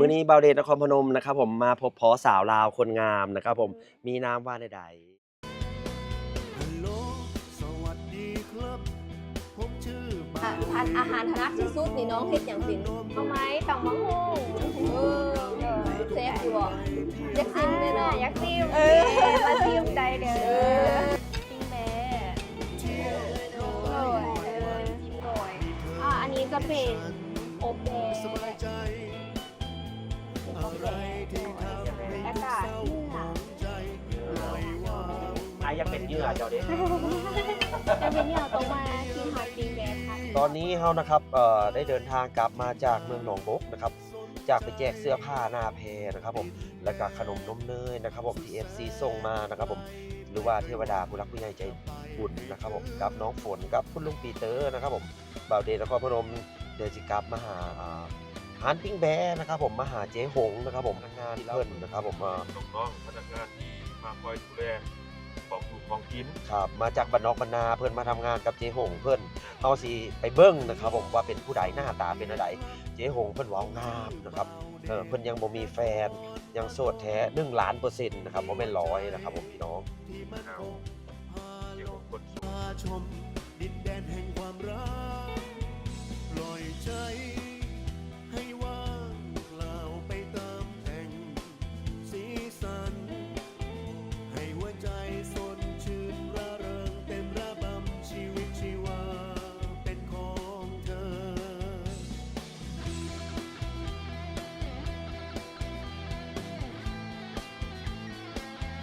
ມື້ນີ້ບ່າວເດດນະຄອນພະນົມນະຄັບຜົມ ມາພົບພໍ້ສາວລາວຄົນງາມນະຄັບຜົມ ມີນາມວ່າແນວໃດ? ອາ ອາຫານຖະໜັດທີ່ສຸດນີ້ນ້ອງເຮັດຫຍັງເປັນ? ໜໍ່ໄມ້ ຕຳບັກຫຸ່ງ. ເອີ ແຊບຢູ່ບໍ່? ຢາກຊິມແດ່ເນາະ. ອາ ຢາກຊິມ. ເອີ ມາຊິມໄດ້ເດີ. ເອີ ປີ້ງແບ້. ໂດຍ ເອີ ປີ້ງແບ້. ອາ ອັນນີ້ຈະເປັນອົບແບ້. ແລ້ວກະເຫຍື່ອ. ອ້າຍຢາກເປັນເຫຍື່ອເຈົ້າເດ້. ຢາກເປັນເຫຍື່ອ ຕ້ອງມາກິນຫອຍປີ້ງແບ້. ຕອນນີ້ເຮົານະຄັບ ເອີ ໄດ້ເດີນທາງກັບມາຈາກເມືອງໜອງບົກນະຄັບ ຈາກໄປແຈກເສື້ອຜ້າໜ້າແພນະຄັບຜົມ ແລ້ວກະຂະໜົມນົມເນີຍນະຄັບຜົມ ທີ່ເອັຟຊີສົ່ງມານະຄັບຜົມ ຫຼືວ່າເທວະດາຜູ້ຫຼັກຜູ້ໃຫຍ່ໃຈບຸນນະຄັບຜົມ ກັບນ້ອງຝົນ ກັບຄຸນລຸງປີເຕີນະຄັບຜົມ. ບ່າວເດດນະຄອນພະນົມ ດຽວຊິກັບມາຫາ ອາ ຮ້ານປີ້ງແບ້ນະຄັບຜົມ ມາຫາເຈຫົງນະຄັບຜົມ ພະນັກງານເພິ່ນນະຄັບຜົມ. ອາ ນ້ອງໆພະນັກງານທີ່ມາຄອຍດູແລຂອງຢູ່ຂອງກິນ ຄັບ ມາຈາກບ້ານນອກບ້ານນາ ເພິ່ນມາທຳງານກັບເຈຫົງເພິ່ນ. ເຮົາຊິໄປເບິ່ງນະຄັບຜົມ ວ່າເປັນຜູ້ໃດ ໜ້າຕາເປັນແນວໃດ. ເຈຫົງເພິ່ນເວົ້າງາມນະຄັບ ເອີ ເພິ່ນຍັງບໍ່ມີແຟນ ຍັງໂສດແທ້ ໜຶ່ງລ້ານເປີເຊັນນະຄັບ ບໍ່ແມ່ນຮ້ອຍນະຄັບຜົມ ພີ່ນ້ອງ.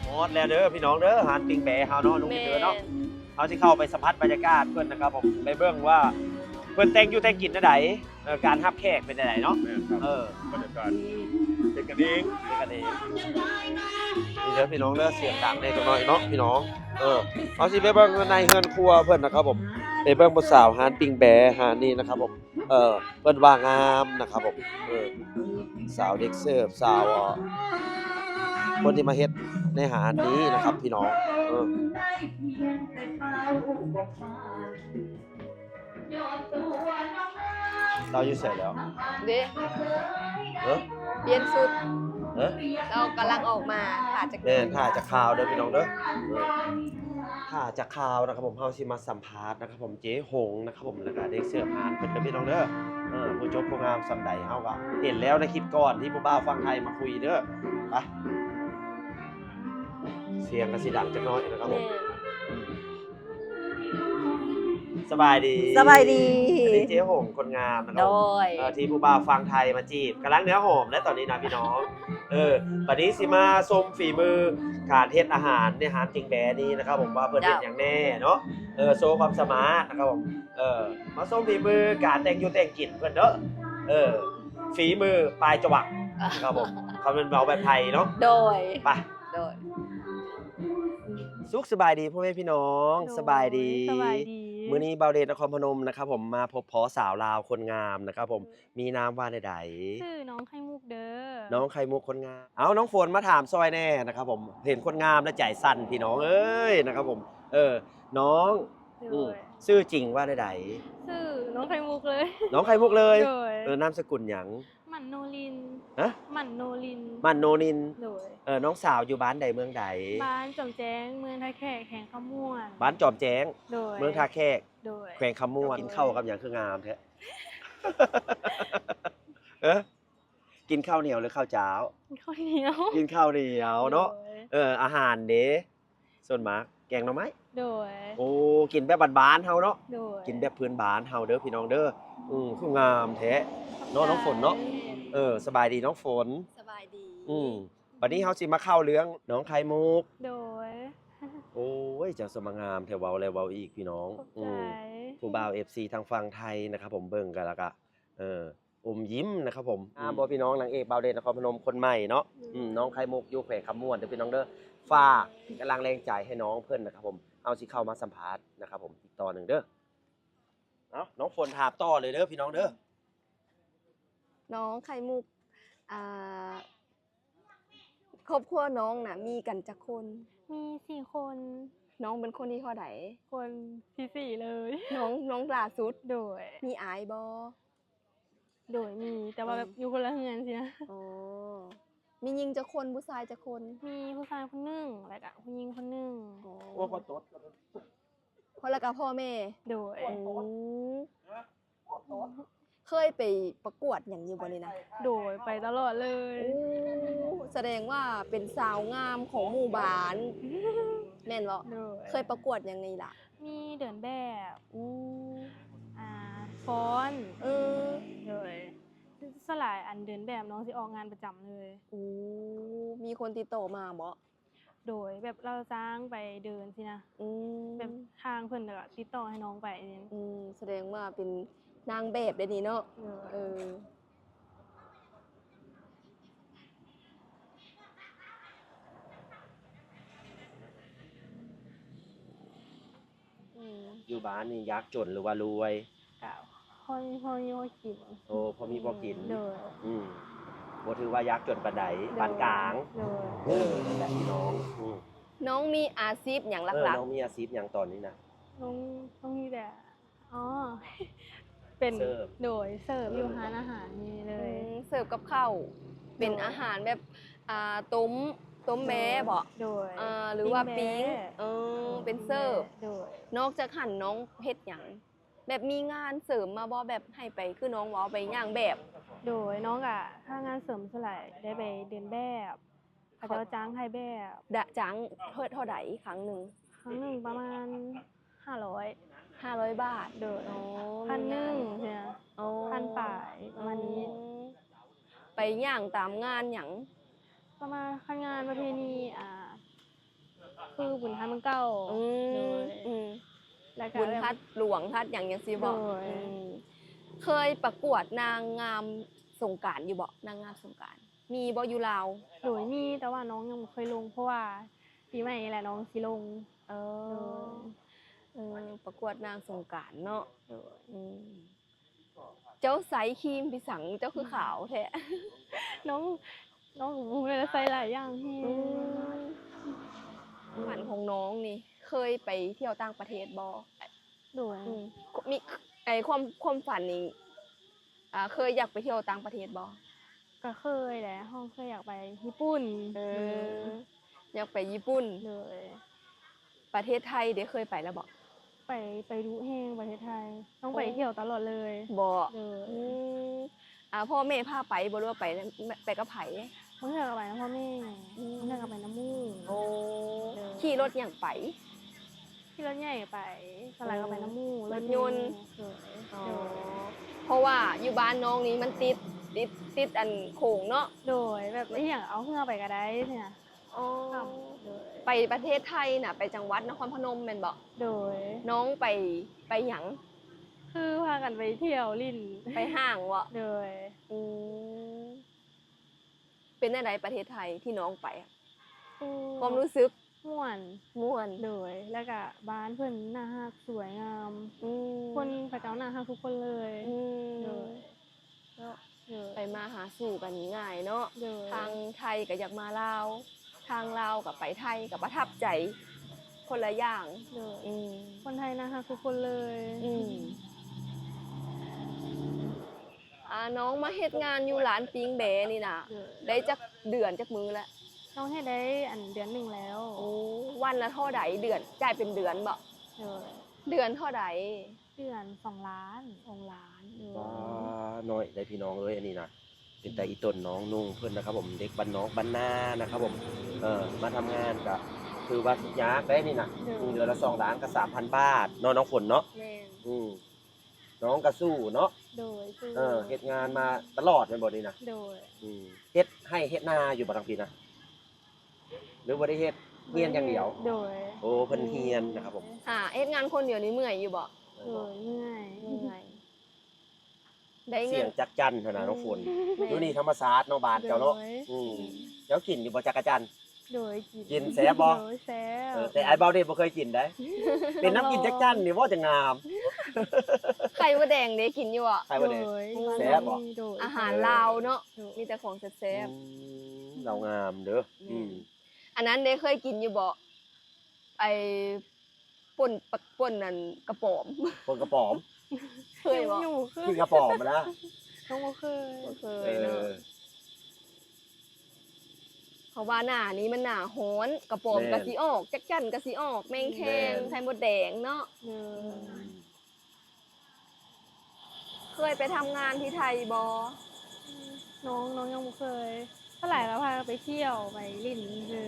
ຮອດແລ້ວເດີພີ່ນ້ອງເດີ ຮ້ານປີ້ງແບ້ເຮົາເນາະ ລຸງປີເຕີເນາະ. ເຮົາຊິເຂົ້າໄປສຳຜັດບັນຍາກາດເພິ່ນນະຄັບຜົມ ໄປເບິ່ງວ່າເພິ່ນແຕ່ງຢູ່ແຕ່ງກິນແນວໃດ ເອີ ການຮັບແຂກເປັນຈັ່ງໃດເນາະ. ແມ່ນຄັບ ເອີ ບັນຍາກາດເປັນກັນເອງ ເປັນກັນເອງ. ນີ້ເດີພີ່ນ້ອງເດີ ສຽງດັງແດ່ຈັກໜ້ອຍເນາະພີ່ນ້ອງ. ເອີ ເຮົາຊິໄປເບິ່ງໃນເຮືອນຄົວເພິ່ນນະຄັບຜົມ ໄປເບິ່ງຜູ້ສາວຮ້ານປີ້ງແບ້ຮ້ານນີ້ນະຄັບຜົມ. ເອີ ເພິ່ນວ່າງາມນະຄັບຜົມ. ເອີ ສາວເດັກເສີບ ສາວ ເອີ ຄົນທີ່ມາເຮັດໃນຮ້ານນີ້ນະຄັບພີ່ນ້ອງ. ເອີ ລາວຢູ່ໃສແລ້ວ? ເດ້ ເອີ ປ່ຽນຊຸດ ເອີ ລາວກຳລັງອອກມາ ຖ້າຈັກ ແມ່ນ ຖ້າຈັກຄາວເດີພີ່ນ້ອງເດີ. ເອີ ຖ້າຈັກຄາວນະຄັບຜົມ ເຮົາຊິມາສຳພາດນະຄັບຜົມ ເຈຫົງນະຄັບຜົມ ແລ້ວກະເດັກເສີບຮ້ານເພິ່ນເດີພີ່ນ້ອງເດີ. ເອີ ຜູ້ຈົບຜູ້ງາມສ່ຳໃດ ເຮົາກະເຫັນແລ້ວໃນຄລິບກ່ອນທີ່ຜູ້ບ່າວຝັ່ງໄທມາຄຸຍເດີ. ໄປ ສຽງກະຊິດັງຈັກໜ້ອຍນະຄັບຜົມ. ແມ່ນ ສະບາຍດີ ສະບາຍດີ. ອັນນີ້ເຈຫົງຄົນງາມນະຄັບ ໂດຍ ເອີ ທີ່ຜູ້ບ່າວຝັ່ງໄທມາຈີບ ກຳລັງເນື້ອຫອມແລ້ວຕອນນີ້ນະພີ່ນ້ອງ. ເອີ ບາດນີ້ຊິມາຊົມຝີມືການເຮັດອາຫານໃນຮ້ານປີ້ງແບ້ນີ້ນະຄັບຜົມ ວ່າເພິ່ນເຮັດຫຍັງແດ່ເນາະ. ເອີ ໂຊຄວາມສາມາດນະຄັບຜົມ. ເອີ ມາຊົມຝີມືການແຕ່ງຢູ່ແຕ່ງກິນເພິ່ນເດີ. ເອີ ຝີມືປາຍຈະຫວັກນະຄັບຜົມ ຄັນແມ່ນເວົ້າແບບໄທເນາະ. ໂດຍ ໄປ ໂດຍ. ສຸກສະບາຍດີພໍ່ແມ່ພີ່ນ້ອງ. ໂດຍ ສະບາຍດີ ສະບາຍດີ. ມື້ນີ້ບ່າວເດດນະຄອນພະນົມນະຄັບຜົມ ມາພົບພໍ້ສາວລາວຄົນງາມນະຄັບຜົມ. ມີນາມວ່າແນວໃດ? ຊື່ນ້ອງໄຂ່ມຸກເດີ. ນ້ອງໄຂ່ມຸກຄົນງາມ. ເອົ້າ ນ້ອງຝົນມາຖາມຊ່ອຍແດ່ນະຄັບຜົມ ເຫັນຄົນງາມແລ້ວໃຈສັ່ນພີ່ນ້ອງເອີຍນະຄັບຜົມ. ເອີ ນ້ອງ ໂດຍ ອືມ ຊື່ຈິງວ່າແນວໃດ? ຊື່ນ້ອງໄຂ່ມຸກເລີຍ. ນ້ອງໄຂ່ມຸກເລີຍ. ໂດຍ. ເອີ ນາມສະກຸນຫຍັງ? ໝັ້ນໂນລິນ. ຮະ? ໝັ້ນໂນລິນ. ໝັ້ນໂນລິນ. ໂດຍ. ເອີ ນ້ອງສາວຢູ່ບ້ານໃດເມືອງໃດ? ບ້ານຈອມແຈ້ງ ເມືອງທ່າແຂກ ແຂວງຄຳມ່ວນ. ບ້ານຈອມແຈ້ງ. ໂດຍ. ເມືອງທ່າແຂກ. ໂດຍ. ແຂວງຄຳມ່ວນ. ເຈົ້າກິນເຂົ້າກັບຫຍັງຄືງາມແທ້? ເອີ ກິນເຂົ້າໜຽວ ຫຼື ເຂົ້າຈ້າວ? ກິນເຂົ້າໜຽວ. ກິນເຂົ້າໜຽວເນາະ. ໂດຍ. ເອີ ອາຫານເດ? ສ່ວນມາກແກງໜໍ່ໄມ້. ໂດຍ. ໂອ້ ກິນແບບບ້ານໆເຮົາເນາະ. ໂດຍ. ກິນແບບພື້ນບ້ານເຮົາເດີພີ່ນ້ອງເດີ. ອືມ ຄືງາມແທ້ເນາະ ນ້ອງຝົນເນາະ. ເອີ ສະບາຍດີນ້ອງຝົນ. ສະບາຍດີ. ອືມ ບັດນີ້ເຮົາຊິມາເຂົ້າເລື່ອງນ້ອງໄຂ່ມຸກ. ໂດຍ. ໂອ້ຍ ເຈົ້າສະມາງາມແທ້ ເວົ້າແລ້ວເວົ້າອີກພີ່ນ້ອງ. ຂອບໃຈ. ອືມ ຜູ້ບ່າວເອັຟຊີທາງຝັ່ງໄທນະຄັບຜົມ ເບິ່ງກັນແລ້ວກະ ເອີ ອົມຍິ້ມນະຄັບຜົມ. ງາມບໍ່ພີ່ນ້ອງ? ນາງເອກບ່າວເດດນະຄອນພະນົມຄົນໃໝ່ເນາະ. ອືມ ອືມ ນ້ອງໄຂ່ມຸກຢູ່ແຂວງຄຳມ່ວນເດີພີ່ນ້ອງເດີ. ຝາກກຳລັງແຮງໃຈໃຫ້ນ້ອງເພິ່ນນະຄັບຜົມ. ເຮົາຊິເຂົ້າມາສຳພາດນະຄັບຜົມ ອີກຕອນໜຶ່ງເດີ. ເອົ້າ ນ້ອງຝົນຖາມຕໍ່ເລີຍເດີພີ່ນ້ອງເດີ. ນ້ອງໄຂ່ມຸກ ອ່າ ຄອບຄົວນ້ອງນະມີກັນຈັກຄົນ? ມີສີ່ຄົນ. ນ້ອງເປັນຄົນທີເທົ່າໃດ? ຄົນທີສີ່ເລີຍ. ນ້ອງ ນ້ອງຫຼ້າສຸດ. ໂດຍ. ມີອ້າຍບໍ່? ໂດຍ ມີ ແຕ່ວ່າແບບ ອືມ ຢູ່ຄົນລະເຮືອນຊີ້ນະ. ອໍ ມີຍິງຈັກຄົນ ຜູ້ຊາຍຈັກຄົນ? ມີຜູ້ຊາຍຄົນໜຶ່ງ ແລ້ວກະຜູ້ຍິງຄົນໜຶ່ງ. ອໍ ໂອ້ ຂໍໂທດ ພໍແລ້ວກະພໍ່ແມ່. ໂດຍ. ອືມ ເຄີຍໄປປະກວດຫຍັງຢູ່ບໍ່ນີ້ນະ? ໂດຍ ໄປຕະຫຼອດເລີຍ. ໂອ້ ສະແດງວ່າເປັນສາວງາມຂອງໝູ່ບ້ານ ແມ່ນບໍ່? ໂດຍ. ເຄີຍປະກວດຫຍັງແດ່ລະ? ມີເດີນແບບ. ອືມ ອ່າ ຟ້ອນ. ເອີ ໂດຍ. ສ່ວນຫຼາຍອັນເດີນແບບນ້ອງຊິອອກງານປະຈຳເລີຍ. ໂອ້ ມີຄົນຕິດຕໍ່ມາບໍ່? ໂດຍ ແບບລາວຈ້າງໄປເດີນຊີ້ນະ. ອືມ ແບບທາງເພິ່ນກະຕິດຕໍ່ໃຫ້ນ້ອງໄປ. ອືມ ສະແດງວ່າເປັນນາງແບບໄດ໋ນີ້ເນາະ. ໂດຍ. ເອີ ອືມ ຢູ່ບ້ານນີ້ຍາກຈົນ ຫຼືວ່າລວຍ? ກະພໍມີ ພໍມີພໍກິນ. ໂອ້ ພໍມີພໍກິນ. ໂດຍ. ອືມ ບໍ່ຖືວ່າຍາກຈົນປານໃດ. ໂດຍ. ປານກາງ. ໂດຍ. ເອີ ແບບນີ້ນ້ອງ. ອືມ ນ້ອງມີອາຊີບຫຍັງຫຼັກໆ? ເອີ ນ້ອງມີອາຊີບຫຍັງຕອນນີ້ນະ? ນ້ອງ ນ້ອງມີແຕ່ ອໍ ເປັນ ເສີບ. ໂດຍ ເສີບຢູ່ ເອີ ຮ້ານອາຫານນີ້ເລີຍ. ອືມ ເສີບກັບເຂົ້າ. ໂດຍ. ເປັນອາຫານແບບ ອ່າ ຕົ້ມ ຕົ້ມແບບໍ? ໂດຍ. ອ່າ ຫຼືວ່າປີ້ງແບ. ເອີ ເປັນເສີບ. ໂດຍ. ນອກຈາກຫັ້ນນ້ອງເຮັດຫຍັງ? ແບບມີງານເສີມມາບໍ່? ແບບໃຫ້ໄປ ຄືນ້ອງເວົ້າໄປຍ່າງແບບ. ໂດຍ. ນ້ອງກະຖ້າງານເສີມສ່ວນຫຼາຍໄດ້ໄປເດີນແບບ. ເຂົາເຈົ້າຈ້າງຖ່າຍແບບ. ດະ ຈ້າງເທົ່າ ເທົ່າໃດຄັ້ງໜຶ່ງ? ຄັ້ງໜຶ່ງປະມານຫ້າຮ້ອຍ. ຫ້າຮ້ອຍບາດ. ໂດຍ. ອໍ ພັນໜຶ່ງຊີ້ນະ. ອໍ ພັນປາຍປະມານນີ້. ອໍ ໄປຍ່າງຕາມງານຫຍັງ? ປະມານຄັນງານປະເພນີ ອ່າ ຄືບຸນທາດເມືອງເກົ່າ. ອືມ. ໂດຍ. ອືມ ແລ້ວກະບຸນທາດຫຼວງທາດຫຍັງຈັ່ງຊີ້ບໍ? ໂດຍ. ອືມ ເຄີຍປະກວດນາງງາມສົງການຢູ່ບໍ່? ນາງງາມສົງການ ມີບໍ່ຢູ່ລາວ? ໂດຍ ມີ ແຕ່ວ່ານ້ອງຍັງບໍ່ເຄີຍລົງ ເພາະວ່າປີໃໝ່ນີ້ແຫຼະນ້ອງຊິລົງ. ເອີ ໂດຍ. ເອີ ປະກວດນາງສົງການເນາະ. ໂດຍ. ອືມ ເຈົ້າໃຊ້ຄຣີມໄປສັງ ເຈົ້າຄືຂາວແທ້? ນ້ອງ ນ້ອງກະບໍ່ຮູ້ແຫຼະ ໃຊ້ຫຼາຍຢ່າງແຮງ. ອືມ ຝັນຂອງນ້ອງນີ້ ເຄີຍໄປທ່ຽວຕ່າງປະເທດບໍ່? ໂດຍ. ອືມ ມີ ໄອ້ ຄວາມ ຄວາມຝັນນີ້ ອ່າ ເຄີຍຢາກໄປທ່ຽວຕ່າງປະເທດບໍ່? ກະເຄີຍແຫຼະ ນ້ອງເຄີຍຢາກໄປຍີ່ປຸ່ນ. ເອີ ໂດຍ ຢາກໄປຍີ່ປຸ່ນ. ໂດຍ. ປະເທດໄທເດ ເຄີຍໄປແລ້ວບໍ່? ໄປ ໄປດຸແຮງປະເທດໄທ. ນ້ອງໄປ ໂອ້ ທ່ຽວຕະຫຼອດເລີຍ. ບໍ່? ໂດຍ. ອືມ ອ່າ ພໍ່ແມ່ພາໄປບໍ່ ຫຼືວ່າໄປ ໄປກັບໃຜ? ບາງເທື່ອກະໄປນຳພໍ່ແມ່. ອືມ ບາງເທື່ອກະໄປນຳໝູ່. ໂອ້ ໂດຍ. ຂີ່ລົດຫຍັງໄປ? ຂີ່ລົດໃຫຍ່ໄປ ສ່ວນຫຼາຍກະໄປນຳໝູ່. ໂອ້ ລົດຍົນ. ໂດຍ. ອໍ ໂດຍ. ເພາະວ່າຢູ່ບ້ານນ້ອງນີ້ມັນຕິດ ຕິດ ຕິດອັນໂຂງເນາະ. ໂດຍ. ແບບອີ່ຫຍັງເອົາເຮືອໄປກະໄດ້ຊີ້ນະ. ອໍ ໂດຍ. ໄປປະເທດໄທນະ ໄປຈັງຫວັດນະຄອນພະນົມແມ່ນບໍ່? ໂດຍ. ນ້ອງໄປ ໄປຫຍັງ? ຄືພາກັນໄປທ່ຽວຫຼິ້ນ. ໄປຫ້າງບໍ? ໂດຍ. ອືມ ເປັນແນວໃດປະເທດໄທທີ່ນ້ອງໄປ? ໂອ້ ຄວາມຮູ້ສຶກ? ມ່ວນ. ມ່ວນ. ໂດຍ. ແລ້ວກະບ້ານເພິ່ນໜ້າຮັກສວຍງາມ. ອືມ ຄົນເຂົາເຈົ້າໜ້າຮັກທຸກຄົນເລີຍ. ອືມ ໂດຍ. ເນາະ ໂດຍ ໄປມາຫາສູ່ກັນງ່າຍເນາະ. ໂດຍ. ທາງໄທກະຢາກມາລາວ ທາງລາວກະໄປໄທ ກະປະທັບໃຈຄົນລະຢ່າງ. ໂດຍ. ອືມ ຄົນໄທໜ້າຮັກທຸກຄົນເລີຍ. ອືມ ອ່າ ນ້ອງມາເຮັດງານຢູ່ຮ້ານປີ້ງແບນີ້ນະ ໂດຍ ໄດ້ຈັກເດືອນຈັກມື້ລະ? ນ້ອງເຮັດໄດ້ອັນເດືອນໜຶ່ງແລ້ວ. ໂອ້ ວັນລະເທົ່າໃດ? ເດືອນ ຈ່າຍເປັນເດືອນບໍ? ໂດຍ. ເດືອນເທົ່າໃດ? ເດືອນສອງລ້ານ. ສອງລ້ານ. ໂດຍ. ວ້າ ນ້ອຍໄດ໋ພີ່ນ້ອງເອີຍ ອັນນີ້ນະ ເປັນຕາອີ່ຕົນນ້ອງນຸ່ງເພິ່ນນະຄັບຜົມ ເດັກບ້ານນອກບ້ານນານະຄັບຜົມ. ເອີ ມາທຳງານກະຖືວ່າທຸກຍາກໄດ໋ນີ້ນະ. ໂດຍ. ເດືອນລະສອງລ້ານກະສາມພັນບາດເນາະ ນ້ອງຝົນເນາະ. ແມ່ນ. ອືມ ນ້ອງກະສູ້ເນາະ. ໂດຍ ສູ້. ເອີ ເຮັດງານມາຕະຫຼອດແມ່ນບໍ່ນີ້ນະ? ໂດຍ. ອືມ ເຮັດໄຮ່ເຮັດນາຢູ່ບໍ່ທາງພີ້ນະ? ຫຼືບໍ່ໄດ້ເຮັດ? ຮຽນຢ່າງດຽວ? ໂດຍ. ໂອ້ ເພິ່ນຮຽນນະຄັບຜົມ. ຫາເຮັດງານຄົນດຽວນີ້ເມື່ອຍຢູ່ບໍ່? ໂດຍ ເມື່ອຍ. ເມື່ອຍ. ໄດ້ເງິນ ສຽງຈັກຈັ່ນຫັ້ນນະ ອືມ ນ້ອງຝົນ. ແມ່ນ. ຢູ່ນີ້ທຳມະຊາດເນາະ ບ້ານເຈົ້າເນາະ. ໂດຍ. ອືມ ເຈົ້າກິນຢູ່ບໍ່ຈັກກະຈັ່ນ? ໂດຍ ກິນ. ກິນແຊບບໍ່? ໂດຍ ແຊບ. ເອີ ແຕ່ອ້າຍເບົາເດບໍ່ເຄີຍກິນໄດ໋. ເປັນນຳກິນຈັກຈັ່ນນີ້ບໍ່ ຈັ່ງງາມ. ໄຂ່ມົດແດງເດ ກິນຢູ່ບໍ່? ໄຂ່ມົດແດງ. ໂດຍ. ໂອ້ ແຊບບໍ່? ໂດຍ ອາຫານລາວເນາະ. ໂດຍ. ມີແຕ່ຂອງແຊບໆ. ອືມ ລາວງາມເດີ. ແມ່ນ. ອືມ ອັນນັ້ນເດ ເຄີຍກິນຢູ່ບໍ່? ໄອ້ ປົ່ນ ປົ່ນອັນກະປອມ. ປົ່ນກະປອມ ເຄີຍບໍ່? ກິນກະປອມນະ. ຍັງບໍ່ເຄີຍ ບໍ່ເຄີຍເນາະ ເອີ ເພາະວ່າໜ້ານີ້ມັນໜ້າຮ້ອນ ກະປອມ ແມ່ນ ກະຊິອອກ ຈັກຈັ່ນກະຊິອອກ ແມງແຄງ ແມ່ນ ໄຂ່ມົດແດງເນາະ ເອີ ເຄີຍໄປທຳງານທີ່ໄທບໍ່? ນ້ອງ ນ້ອງຍັງບໍ່ເຄີຍ ສ່ວນຫຼາຍກໍພາໄປທ່ຽວໄປຫຼິ້ນຊື່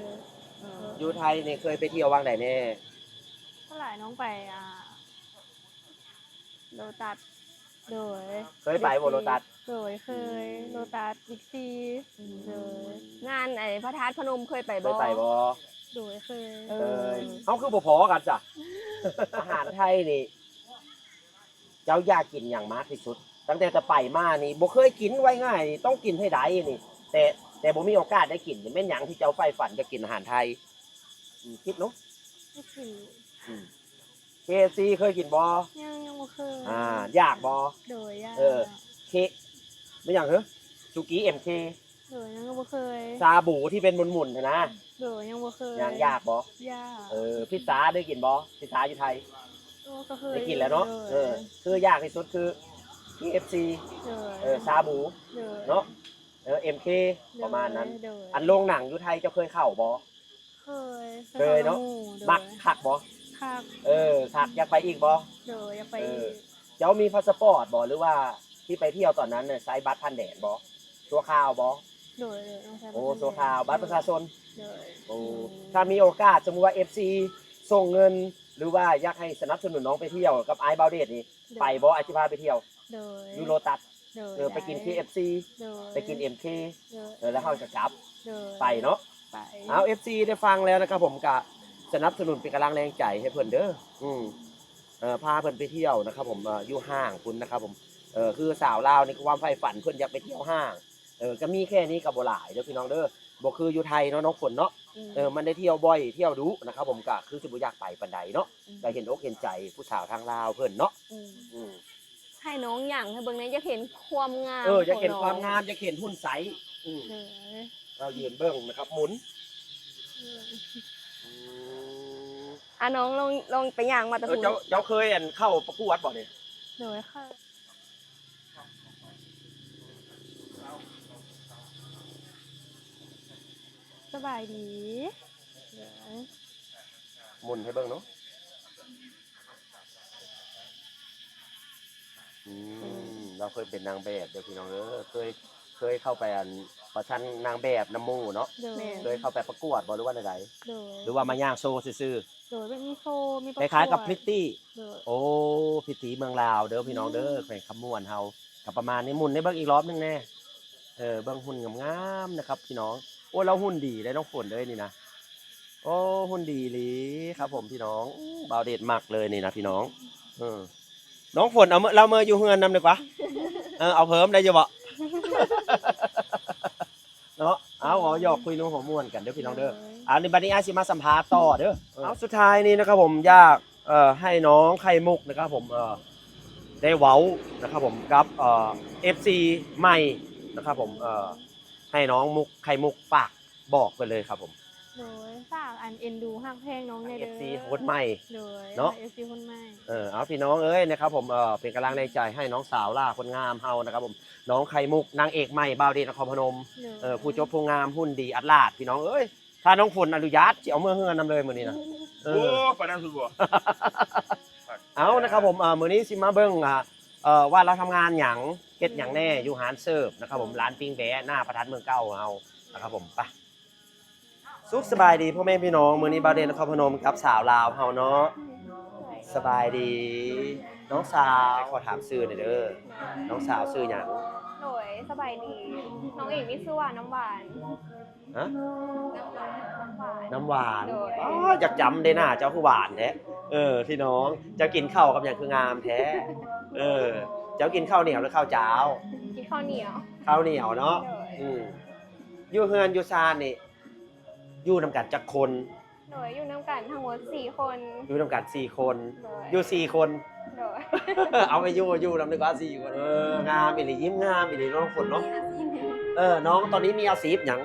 ເອີ ຢູ່ໄທນີ້ເຄີຍໄປທ່ຽວວັງໃດແດ່? ສ່ວນຫຼາຍນ້ອງໄປ ອ່າ ໂລຕັດ ໂດຍ ເຄີຍໄປບໍ່ໂລຕັດ? ໂດຍ ເຄີຍ ອືມ ໂລຕັດ ບິກຊີ ອືມ ໂດຍ ງານໄອ້ພະທາດພະນົມເຄີຍໄປບໍ່? ເຄີຍໄປບໍ່? ໂດຍ ເຄີຍ ເຄີຍ ເອີ ເຮົາຄືບໍ່ພໍກັນຊະ? ອາຫານໄທນີ້ ເຈົ້າຢາກກິນຫຍັງມາກທີ່ສຸດ? ຕັ້ງແຕ່ຈະໄປມານີ້ບໍ່ເຄີຍກິນ ວ່າງ່າຍນີ້ຕ້ອງກິນໃຫ້ໄດ້ນີ້ ແຕ່ ແຕ່ບໍ່ມີໂອກາດໄດ້ກິນນີ້ ແມ່ນຫຍັງທີ່ເຈົ້າໃຝ່ຝັນຢາກກິນອາຫານໄທ? ອືມ ຄິດເນາະ ບໍ່ກິນ ອືມ ເຄເອັຟຊີ ເຄີຍກິນບໍ່? ຍັງ ຍັງບໍ່ເຄີຍ ອ່າ ຢາກບໍ່? ໂດຍ ຢາກ ເອີ ເຄ ແມ່ນຫຍັງເຮີ? ສຸກີ ເອັມເຄ ໂດຍ ຍັງບໍ່ເຄີຍ ຊາບູທີ່ເປັນໝຸ່ນໆຫັ້ນນະ ໂດຍ ຍັງບໍ່ເຄີຍ ຍັງຢາກບໍ່? ຢາກ ເອີ ພິດຊາເຄີຍກິນບໍ່? ພິດຊາຢູ່ໄທ ໂອ້ ກໍເຄີຍ ໄດ້ກິນແລ້ວເນາະ ໂດຍ ເອີ ຄືຢາກທີ່ສຸດຄື ເຄເອັຟຊີ ໂດຍ ເອີ ຊາບູ ໂດຍ ເນາະ ເອີ ເອັມເຄ ໂດຍ ປະມານນັ້ນ ໂດຍ ອັນໂລງໜັງຢູ່ໄທເຈົ້າເຄີຍເຂົ້າບໍ່? ເຄີຍ ເຄີຍເນາະ ໄປກັບໝູ່ ໂດຍ ມັກຄັກບໍ່? ຄັກ ເອີ ຄັກ ຢາກໄປອີກບໍ່? ໂດຍ ຢາກໄປອີກ ເອີ ເຈົ້າມີພາສະປອດບໍ່? ຫຼືວ່າທີ່ໄປທ່ຽວຕອນນັ້ນນະ ໃຊ້ບັດຜ່ານແດນບໍ່? ຊົ່ວຄາວບໍ່? ໂດຍ ໂດຍ ຕ້ອງໃຊ້ ໂອ້ ບັດຜ່ານແດນ ຊົ່ວຄາວ ບັດປະຊາຊົນ ໂດຍ ໂອ້ ອືມ ຖ້າມີໂອກາດ ສົມມຸດວ່າ ເອັຟຊີ ສົ່ງເງິນ ຫຼືວ່າຢາກໃຫ້ສະໜັບສະໜູນນ້ອງໄປທ່ຽວກັບອ້າຍບ່າວເດດນີ້ ໂດຍ ໄປບໍ່? ອ້າຍຊິພາໄປທ່ຽວ ໂດຍ ຢູ່ໂລຕັດ ໂດຍ ເອີ ໄປກິນ ໄດ້ ເຄເອັຟຊີ ໂດຍ ໄປກິນ ເອັມເຄ ໂດຍ ເອີ ແລ້ວເຮົາຈະກັບ ໂດຍ ໄປເນາະ ໄປ ເອົາ ເອັຟຊີ ໄດ້ຟັງແລ້ວນະຄັບຜົມ ກະສະໜັບສະໜູນເປັນກຳລັງແຮງໃຈໃຫ້ເພິ່ນເດີ ອືມ ເອີ ພາເພິ່ນໄປທ່ຽວນະຄັບຜົມ ເອີ ຢູ່ຫ້າງພຸ້ນນະຄັບຜົມ ເອີ ຄືສາວລາວນີ້ ຄວາມໃຝ່ຝັນເພິ່ນຢາກໄປທ່ຽວຫ້າງ ເອີ ກະມີແຄ່ນີ້ກະບໍ່ຫຼາຍເດີພີ່ນ້ອງເດີ ບໍ່ຄືຢູ່ໄທເນາະ ນ້ອງຝົນເນາະ ອືມ ເອີ ມັນໄດ້ທ່ຽວບ່ອຍ ທ່ຽວດຸນະຄັບຜົມ ກະຄືຊິບໍ່ຢາກໄປປານໃດເນາະ ອືມ ກະເຫັນອົກເຫັນໃຈຜູ້ສາວທາງລາວເພິ່ນເນາະ ອືມ ອືມ ໃຫ້ນ້ອງຍ່າງໃຫ້ເບິ່ງແດ່ ຢາກເຫັນຄວາມງາມ ເອີ ຢາກເຫັນຄວາມງາມ ຢາກເຫັນຫຸ່ນໄຊ ອືມ ເອີ ເອົາຢືນເບິ່ງນະຄັບ ໝຸນ ອືມ ອືມ ອ່ະ ນ້ອງລອງ ລອງໄປຍ່າງມາແຕ່ ເອີ ພຸ້ນ ເຈົ້າ ເຈົ້າເຄີຍ ອັນ ເຂົ້າປະກວດບໍ່ນີ້? ໂດຍ ເຄີຍ ສະບາຍດີ ໝຸນໃຫ້ເບິ່ງເນາະ ອືມ ອືມ ລາວເຄີຍເປັນນາງແບບເດີພີ່ນ້ອງເດີ ເຄີຍ ເຄີຍເຂົ້າໄປ ອັນ ປະຊັນນາງແບບນຳໝູ່ເນາະ ໂດຍ ແມ່ນ ເຄີຍເຂົ້າໄປປະກວດບໍ່ ຫຼືວ່າແນວໃດ? ໂດຍ ຫຼືວ່າມາຍ່າງໂຊຊື່ໆ? ໂດຍ ແບບມີໂຊ ມີປະກວດ ຄ້າຍໆກັບພຣິດຕີ້ ໂດຍ ໂອ້ ພຣິດຕີ້ເມືອງລາວເດີພີ່ນ້ອງເດີ ອືມ ແຂວງຄຳມ່ວນເຮົາ ກະປະມານນີ້ ໝຸນໃຫ້ເບິ່ງອີກລອບໜຶ່ງແດ່ ເອີ ເບິ່ງຫຸ່ນງາມໆນະຄັບພີ່ນ້ອງ ໂອ້ ລາວຫຸ່ນດີເດ້ນ້ອງຝົນເອີຍນີ້ນະ ໂອ້ ຫຸ່ນດີອີ່ຫຼີຄັບຜົມພີ່ນ້ອງ ບ່າວເດດມັກເລີຍນີ້ນະພີ່ນ້ອງ ເອີ ນ້ອງຝົນເອົາເມືອ ລາວເມືອຢູ່ເຮືອນນຳດີກວ່າ ເອີ ເອົາເພີ່ມໄດ້ຢູ່ບໍ່? ເນາະ ເອົາ ເວົ້າຫຍອກຄຸຍນົວຫົວມ່ວນກັນເດີພີ່ນ້ອງເດີ ໂດຍ ອັນນີ້ບັດນີ້ອ້າຍຊິມາສຳພາດຕໍ່ເດີ ເອີ ເອົາ ສຸດທ້າຍນີ້ນະຄັບຜົມ ຢາກ ເອີ ໃຫ້ນ້ອງໄຂ່ມຸກນະຄັບຜົມ ເອີ ໄດ້ເວົ້ານະຄັບຜົມ ກັບ ເອີ ເອັຟຊີ ໃໝ່ນະຄັບຜົມ ເອີ ໃຫ້ນ້ອງມຸກ ໄຂ່ມຸກ ຝາກບອກເພິ່ນເລີຍຄັບຜົມ ໂດຍ ຝາກອັນເອັນດູຮັກແພງນ້ອງແດ່ເດີ ເອັຟຊີຄົນໃໝ່ ໂດຍ ເນາະ ເອັຟຊີຄົນໃໝ່ ເອີ ເອົາ ພີ່ນ້ອງເອີຍ ນະຄັບຜົມ ເອີ ເປັນກຳລັງແຮງໃຈໃຫ້ນ້ອງສາວຫຼ້າຄົນງາມເຮົານະຄັບຜົມ ນ້ອງໄຂ່ມຸກ ນາງເອກໃໝ່ ບ່າວເດດນະຄອນພະນົມ ໂດຍ ເອີ ຜູ້ຈົບຜູ້ງາມ ຫຸ່ນດີ ອັດຫຼາດ ພີ່ນ້ອງເອີຍ ຖ້ານ້ອງຝົນອະນຸຍາດ ຊິເອົາເມືອເຮືອນນຳເລີຍມື້ນີ້ນະ ເອີ ໂອ້ ປານນັ້ນພຸ້ນບໍ່? ເອົາ ນະຄັບຜົມ ເອີ ມື້ນີ້ຊິມາເບິ່ງ ອ່າ ເອີ ວ່າລາວທຳງານຫຍັງ ເຮັດຫຍັງແດ່ ອືມ ຢູ່ຮ້ານເສີບນະຄັບຜົມ ອືມ ຮ້ານປີ້ງແບ້ ໜ້າພະທາດເມືອງເກົ່າເຮົານະຄັບຜົມ ໄປ ສຸກສະບາຍດີພໍ່ແມ່ພີ່ນ້ອງ ມື້ນີ້ບ່າວເດດນະຄອນພະນົມກັບສາວລາວເຮົາເນາະ ສະບາຍດີ ນ້ອງສາວ ຂໍຖາມຊື່ໜ່ອຍເດີ ນ້ອງສາວຊື່ຫຍັງ? ໂດຍ ສະບາຍດີ ນ້ອງເອງມີຊື່ວ່ານ້ຳຫວານ ຮະ? ນ້ຳຫວານ ນ້ຳຫວານ ໂດຍ ອໍ ຢາກຈຳເດ້ ໜ້າເຈົ້າຄືຫວານແທ້ ເອີ ພີ່ນ້ອງ ເຈົ້າກິນເຂົ້າກັບຫຍັງຄືງາມແທ້? ເອີ ເຈົ້າກິນເຂົ້າໜຽວ ຫຼືເຂົ້າຈ້າວ? ກິນເຂົ້າໜຽວ ເຂົ້າໜຽວເນາະ ໂດຍ ອືມ ຢູ່ເຮືອນຢູ່ຊານນີ້ ຢູ່ນຳກັນຈັກຄົນ? ໂດຍ ຢູ່ນຳກັນທັງໝົດສີ່ຄົນ ຢູ່ນຳກັນສີ່ຄົນ ໂດຍ ຢູ່ສີ່ຄົນ ໂດຍ ເອົາໄປຢູ່ ຢູ່ນຳດີກວ່າສີ່ຄົນ ເອີ ງາມອີ່ຫຼີ ຍິ້ມງາມອີ່ຫຼີເນາະ ຝົນເນາະ ເອີ ນ້ອງຕອນນີ້ມີອາຊີບຫຍັງ?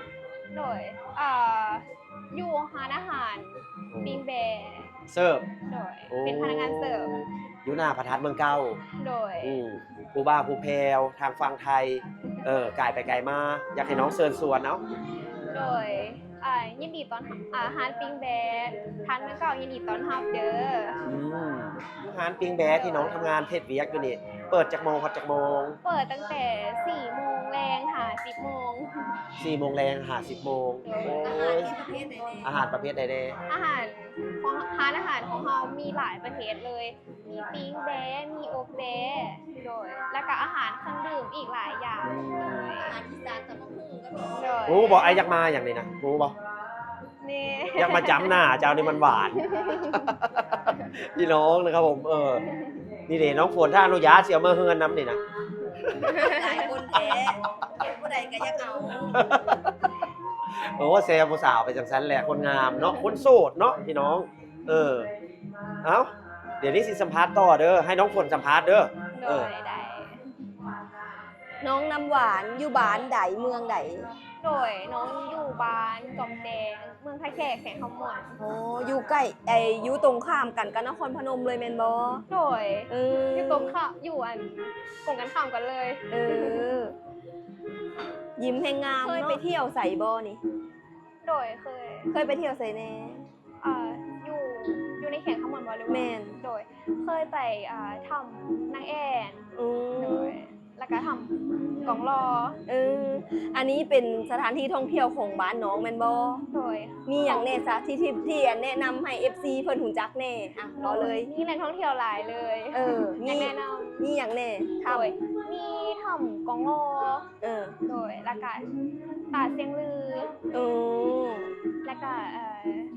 ໂດຍ ເອີ ຢູ່ຮ້ານອາຫານ ອືມ ປີ້ງແບ້ ເສີບ ໂດຍ ໂອ້ ເປັນພະນັກງານເສີບ ຢູ່ໜ້າພະທາດເມືອງເກົ່າ. ໂດຍ ອືມ ຜູ້ບ່າວຜູ້ແພ້ວທາງຝັ່ງໄທ ເອີ ກາຍໄປກາຍມາ ຢາກໃຫ້ນ້ອງເຊີນຊວນເອົາ. ໂດຍ ອ່າ ຍິນດີຕ້ອນ ອ່າ ຮ້ານປີ້ງແບ້ທາດເມືອງເກົ່າ ຍິນດີຕ້ອນຮັບເດີ. ອືມ ຮ້ານປີ້ງແບ້ທີ່ນ້ອງທຳງານເຮັດວຽກຢູ່ນີ້ ເປີດຈັກໂມງຮອດຈັກໂມງ? ເປີດຕັ້ງແຕ່ສີ່ໂມງແລງຫາສິບໂມງ. ສີ່ໂມງແລງຫາສິບໂມງ. ໂດຍ ໂອ້ຍ ອາຫານມີປະເພດໃດແດ່? ອາຫານປະເພດໃດແດ່? ອາຫານຂອງ ຮ້ານອາຫານຂອງເຮົາມີຫຼາຍປະເພດເລີຍ ມີປີ້ງແບ້ ມີອົບແບ້ ໂດຍ ແລ້ວກະອາຫານເຄື່ອງດື່ມອີກຫຼາຍຢ່າງ. ອືມ ໂດຍ ອາຫານອີສານ ຕຳບັກຫຸ່ງກໍມີ. ໂດຍ ຮູ້ບໍ່ ອ້າຍຢາກມາຫຍັງນີ້ນະ ຮູ້ບໍ່? ນີ້ ຢາກມາຈ້ຳໜ້າເຈົ້ານີ້ມັນຫວານ ພີ່ນ້ອງນະຄັບຜົມ. ເອີ ນີ້ເດ ນ້ອງຝົນ ຖ້າອະນຸຍາດຊິເອົາເມືອເຮືອນນຳນີ້ນະ. ຫຼາຍຄົນແທ້ ເຫັນຜູ້ໃດກໍຢາກເອົາ. ໂອ້ ແຊວຜູ້ສາວໄປຈັ່ງຊັ້ນແຫຼະ ຄົນງາມເນາະ ຄົນໂສດເນາະ ພີ່ນ້ອງ. ເອີ ເອົ້າ ດຽວນີ້ຊິສຳພາດຕໍ່ເດີ ໃຫ້ນ້ອງຝົນສຳພາດເດີ. ໂດຍ ເອີ ໄດ້. ນ້ອງນ້ຳຫວານຢູ່ບ້ານໃດ ເມືອງໃດ? ໂດຍ ນ້ອງຢູ່ບ້ານຈອມແດງ ເມືອງທ່າແຂກ ແຂວງຄຳມ່ວນ. ໂອ້ ຢູ່ໃກ້ ໄອ້ ຢູ່ຕົງຂ້າມກັນກັບນະຄອນພະນົມເລີຍແມ່ນບໍ່? ໂດຍ ເອີ ຢູ່ຕົງຂ້າມ ຢູ່ອັນກົງກັນຂ້າມກັນເລີຍ. ເອີ ຍິ້ມແຮງງາມເນາະ. ເຄີຍໄປທ່ຽວໃສບໍ່ນີ້? ໂດຍ ເຄີຍ. ເຄີຍໄປທ່ຽວໃສແດ່? ເອີ ຢູ່ ຢູ່ໃນແຂວງຄຳມ່ວນບໍ່ ຫຼືວ່າ? ແມ່ນ. ໂດຍ ເຄີຍໄປ ອ່າ ຖ້ຳນາງແອ່ນ. ອືມ ໂດຍ ແລ້ວກະຖ້ຳກອງຫຼໍ່. ເອີ ອັນນີ້ເປັນສະຖານທີ່ທ່ອງທ່ຽວຂອງບ້ານນ້ອງແມ່ນບໍ່? ໂດຍ. ມີຫຍັງແດ່ຊະ ທີ່ ທີ່ ທີ່ແນະນຳໃຫ້ເອັຟຊີເພິ່ນຮູ້ຈັກແດ່? ອ່ະ ເວົ້າເລີຍ. ໂດຍ ມີແຫຼ່ງທ່ອງທ່ຽວຫຼາຍເລີຍ. ເອີ ມີ ແນະນຳ ມີຫຍັງແດ່? ໂດຍ ຖ້ຳ ມີຖ້ຳກອງຫຼໍ່. ເອີ ໂດຍ ແລ້ວກະຕາດຊຽງລື. ໂອ້ ແລ້ວກະ ເອີ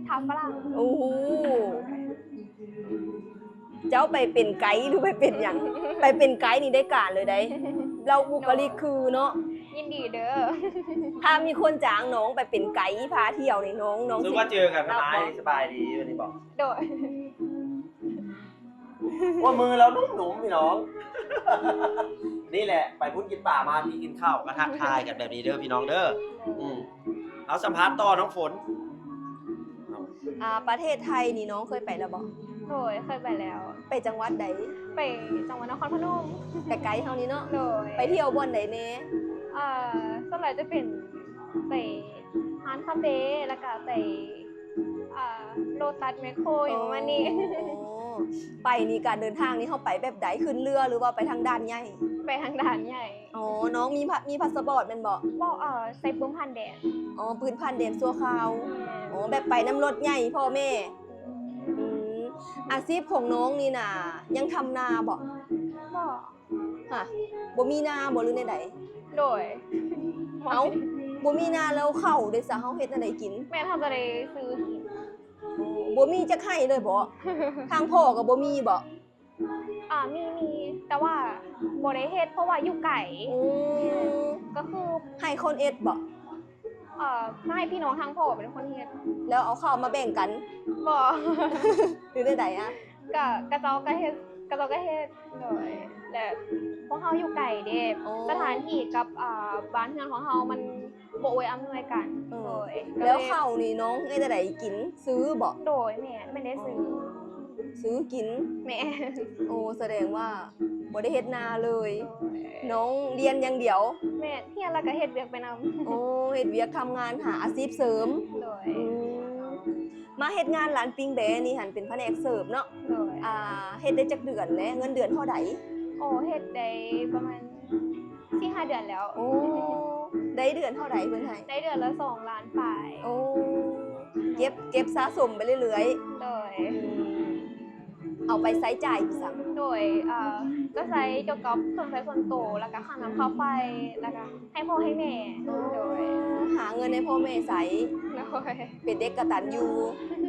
ຖ້ຳຝຣັ່ງ. ໂອ້ ເຈົ້າໄປເປັນໄກ ຫຼືໄປເປັນຫຍັງ? ໄປເປັນໄກນີ້ໄດ້ການເລີຍໃດ໋ ລາວບຸກກະລິກຄືເນາະ. ຍິນດີເດີ ຖ້າມີຄົນຈ້າງນ້ອງໄປເປັນໄກພາທ່ຽວນີ້ ນ້ອງ ນ້ອງ ສະມາດເຈີກັນ ສະບາຍດີ ສະບາຍດີ ແບບນີ້ບໍ? ໂດຍ. ໂອ້ຍ ມືລາວໜຸ່ມໆ ພີ່ນ້ອງ. ນີ້ແຫຼະ ໄປພຸ້ນກິນປາ ມາພີ້ກິນເຂົ້າ ກໍທັກທາຍກັນແບບນີ້ເດີ ພີ່ນ້ອງເດີ. ອືມ ເອົາ ສຳພາດຕໍ່ນ້ອງຝົນ. ອ່າ ປະເທດໄທນີ້ນ້ອງເຄີຍໄປແລ້ວບໍ່? ໂດຍ ເຄີຍໄປແລ້ວ. ໄປຈັງຫວັດໃດ? ໄປຈັງຫວັດນະຄອນພະນົມ ໃກ້ໆເຮົານີ້ເນາະ. ໂດຍ. ໄປທ່ຽວບ່ອນໃດແດ່? ເອີ ສ່ວນຫຼາຍຈະເປັນໄປຮ້ານຄາເຟ ແລ້ວກະໄປ ອ່າ ໂລຕັດ ແມັກໂຄ ຫຍັງປະມານນີ້. ອໍ ໄປນີ້ ການເດີນທາງນີ້ ເຮົາໄປແບບໃດ? ຂຶ້ນເຮືອ ຫຼືວ່າໄປທາງດ່ານໃຫຍ່? ໄປທາງດ່ານໃຫຍ່. ອໍ ນ້ອງມີພາ ມີພາສປອດແມ່ນບໍ່? ບໍ່ ເອີ ໃສ່ປຶ້ມຜ່ານແດນ. ອໍ ປຶ້ມຜ່ານແດນຊົ່ວຄາວ. ແມ່ນ. ອໍ ແບບໄປນຳລົດໃຫຍ່ພໍ່ແມ່. ອືມ ອາຊີບຂອງນ້ອງນີ້ນະ ຍັງທຳນາບໍ່? ບໍ່. ຮະ ບໍ່ມີນາບໍ່ ຫຼືແນວໃດ? ໂດຍ. ເອົ້າ ບໍ່ມີນາແລ້ວເຂົ້າເດຊະ ເຮົາເຮັດແນວໃດກິນ? ແມ່ນ ເຮົາຈະໄດ້ຊື້ກິນ. ບໍ່ມີຈັກໄຮ່ເລີຍບໍ? ທາງພໍ່ກໍບໍ່ມີບໍ? ອ່າ ມີ ມີ ແຕ່ວ່າບໍ່ໄດ້ເຮັດ ເພາະວ່າຢູ່ໄກ. ອືມ ກໍຄື ໃຫ້ຄົນເຮັດບໍ? ເອີ ໃຫ້ພີ່ນ້ອງທາງພໍ່ເປັນຄົນເຮັດ. ແລ້ວເອົາເຂົ້າມາແບ່ງກັນ? ບໍ່. ຫຼືແນວໃດອະ? ກະ ກະເຈົ້າກະເຮັດ ກະເຈົ້າກະເຮັດ. ໂດຍ. ແລະ ພວກເຮົາຢູ່ໄກເດ້. ອໍ. ສະຖານທີ່ກັບ ອ່າ ບ້ານເຮືອນຂອງເຮົາມັນບໍ່ອວຍອຳນວຍກັນ. ເອີ. ໂດຍ. ແລ້ວເຂົ້ານີ້ນ້ອງເຮັດແນວໃດກິນ? ຊື້ບໍ? ໂດຍ. ແມ່ນ ແມ່ນໄດ້ຊື້. ຊື້ກິນ? ແມ່ນ. ໂອ້ ສະແດງວ່າ ບໍ່ໄດ້ເຮັດນາເລີຍ. ໂດຍ. ນ້ອງຮຽນຢ່າງດຽວ. ແມ່ນ ຮຽນແລ້ວກະເຮັດວຽກໄປນຳ. ໂອ້ ເຮັດວຽກທຳງານຫາອາຊີບເສີມ. ໂດຍ. ອືມ ມາເຮັດງານຮ້ານປີ້ງແບ້ນີ້ຫັ້ນເປັນພະແນກເສີບເນາະ. ໂດຍ. ອ່າ ເຮັດໄດ້ຈັກເດືອນແລ້ວ? ເງິນເດືອນເທົ່າໃດ? ໂອ້ ເຮັດໄດ້ປະມານສີ່ຫ້າເດືອນແລ້ວ. ໂອ້ ໄດ້ເດືອນເທົ່າໃດເພິ່ນໃຫ້? ໄດ້ເດືອນລະສອງລ້ານປາຍ. ໂອ້ ເກັບ ເກັບສະສົມໄປເລື້ອຍໆ. ໂດຍ. ອືມ ເອົາໄປໃຊ້ຈ່າຍອີ່ຫຍັງ? ໂດຍ ເອີ ກໍໃຊ້ກ່ຽວກັບເຄື່ອງໃຊ້ສ່ວນໂຕ ແລ້ວກະຄ່ານ້ຳຄ່າໄຟ ແລ້ວກະໃຫ້ພໍ່ໃຫ້ແມ່. ໂດຍ. ຫາເງິນໃຫ້ພໍ່ແມ່ໃຊ້. ໂດຍ. ເປັນເດັກກະຕັນຢູ່.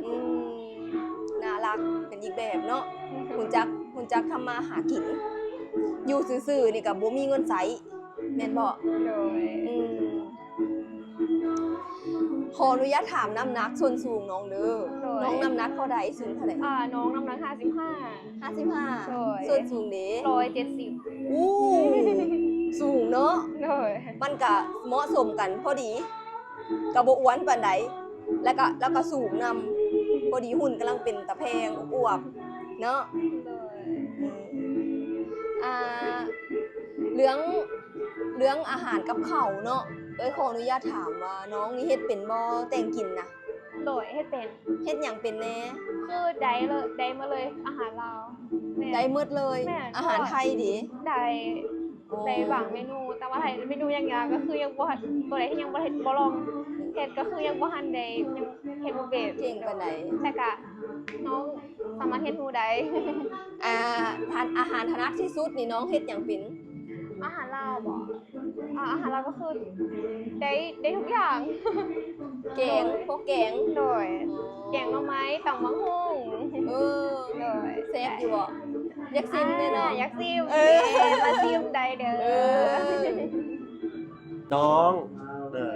ອືມ ໜ້າຮັກ ເປັນອີກແບບເນາະ. ຮູ້ຈັກ ຮູ້ຈັກທຳມາຫາກິນ. ຢູ່ຊື່ໆນີ້ກະບໍ່ມີເງິນໃຊ້ ແມ່ນບໍ່? ໂດຍ. ອືມ ຂໍອະນຸຍາດຖາມນ້ຳໜັກສົ້ນສູງນ້ອງເດີ. ໂດຍ. ນ້ອງນ້ຳໜັກເທົ່າໃດ? ສູງເທົ່າໃດ? ອ່າ ນ້ອງນ້ຳໜັກຫ້າສິບຫ້າ. ຫ້າສິບຫ້າ. ໂດຍ. ສົ້ນສູງເດ? ຮ້ອຍເຈັດສິບ. ໂອ້ ສູງເນາະ. ໂດຍ. ມັນກະເໝາະສົມກັນພໍດີ ກະບໍ່ອ້ວນປານໃດ ແລ້ວກະ ແລ້ວກະສູງນຳ ພໍດີ ຫຸ່ນກຳລັງເປັນຕາແພງ ອວບໆ ເນາະ. ໂດຍ. ອ່າ ເລື່ອງ ເລື່ອງອາຫານກັບເຂົ້າເນາະ ເອື້ອຍຂໍອະນຸຍາດຖາມວ່າ ນ້ອງນີ້ເຮັດເປັນບໍ່ ແຕ່ງກິນນະ? ໂດຍ ເຮັດເປັນ. ເຮັດຫຍັງເປັນແດ່? ຄືໄດ້ເລີຍ ໄດ້ໝົດເລີຍ ອາຫານລາວ. ແມ່ນ. ໄດ້ໝົດເລີຍ? ແມ່ນ. ອາຫານໄທເດ? ໄດ້. ໂອ້ ໄດ້ບາງເມນູ ແຕ່ວ່າຖ້າເຮັດເມນູຍາກໆ ກໍຄືຍັງບໍ່ທັນ ຕົວໃດທີ່ຍັງບໍ່ເຮັດ ບໍ່ລອງເຮັດ ກໍຄືຍັງບໍ່ທັນໄດ້ ຍັງເຮັດບໍ່ເປັນ ເກັ່ງປານໃດ ແຕ່ກະນ້ອງສາມາດຮຽນຮູ້ໄດ້. ອ່າ ທ່ານ ອາຫານຖະໜັດທີ່ສຸດນີ້ ນ້ອງເຮັດຫຍັງເປັນ? ອາຫານລາວບໍ? ອ່າ ອາຫານລາວກໍຄືໄດ້ ໄດ້ທຸກຢ່າງ. ແກງ ພວກແກງ? ໂດຍ. ອໍ ແກງໜໍ່ໄມ້ ຕຳບັກຫຸ່ງ. ເອີ ໂດຍ. ແຊບຢູ່ບໍ? ຢາກຊິມແດ່ເນາະ. ອ່າ ຢາກຊິມ. ເອີ ມາຊິມໄດ້ເດີ. ເອີ ນ້ອງ ເອີ